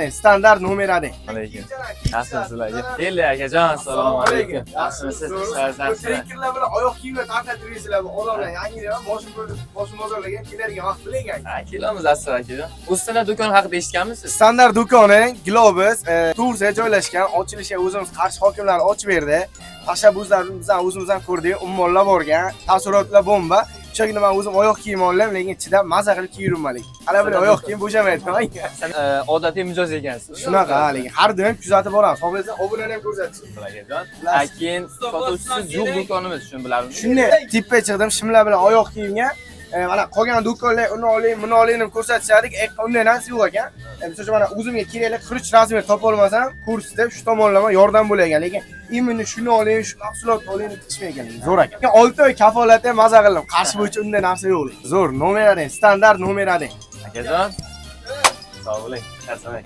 Standart номер 1. Alaykum. Yaxshimisizlar aka? Keldi akajon, assalomu alaykum. Yaxshimisiz? Ishlar? Trekkerlar bilan oyoq kiyimlar tarqatib yuraysizlar bu odamlar. Yangi boshim boshim bozorlarga keladigan vaqt bilan. Ha, kelamiz asr akajon. O'zsana do'kon haqida eshitganmisiz? Standart do'koni Globus, Tursiya joylashgan. Ochilishiga o'zimiz Qarshi hokimlari ochib berdi. Tashabbuslarni biz ham o'zimiz ham ko'rdik. Ummonlar borgan, taassurotlar bomba. O'sha kuni men o'zim oyoq kiyim oldim, lekin chidab maza qilib kiyirmadik. Hali bir oyoq kiyim bo'shamaydi. Sen odatiy mijoz ekansiz. Shunaqa, lekin har doim kuzatib boramiz. Xohlasa obunani ham ko'rsatishim. Akajon. Ha, keyin sotuvchisiz yo'q do'konimiz, shuni bilarmiz. Shunday tepaga chiqdim, shimlar bilan oyoq kiyimga. Mana qolgan do'konlar uni oling, buni oling deb ko'rsatishardik. Unday narsa yo'q ekan. Misol uchun mana o'zimga kerakli 43 размер topa olmasam, ko'rsatib shu tomonlama yordam bo'lar. Lekin именно shuni oling, shu mahsulotni oling deb chiqishmagan. Zo'r ekan. 6 oy kafolatda ham maza qildim. Qarshi bo'yicha unday narsa yo'q. Zo'r, номер 1, standart номер 1. Akajon. Sog' bo'ling. Charchamang.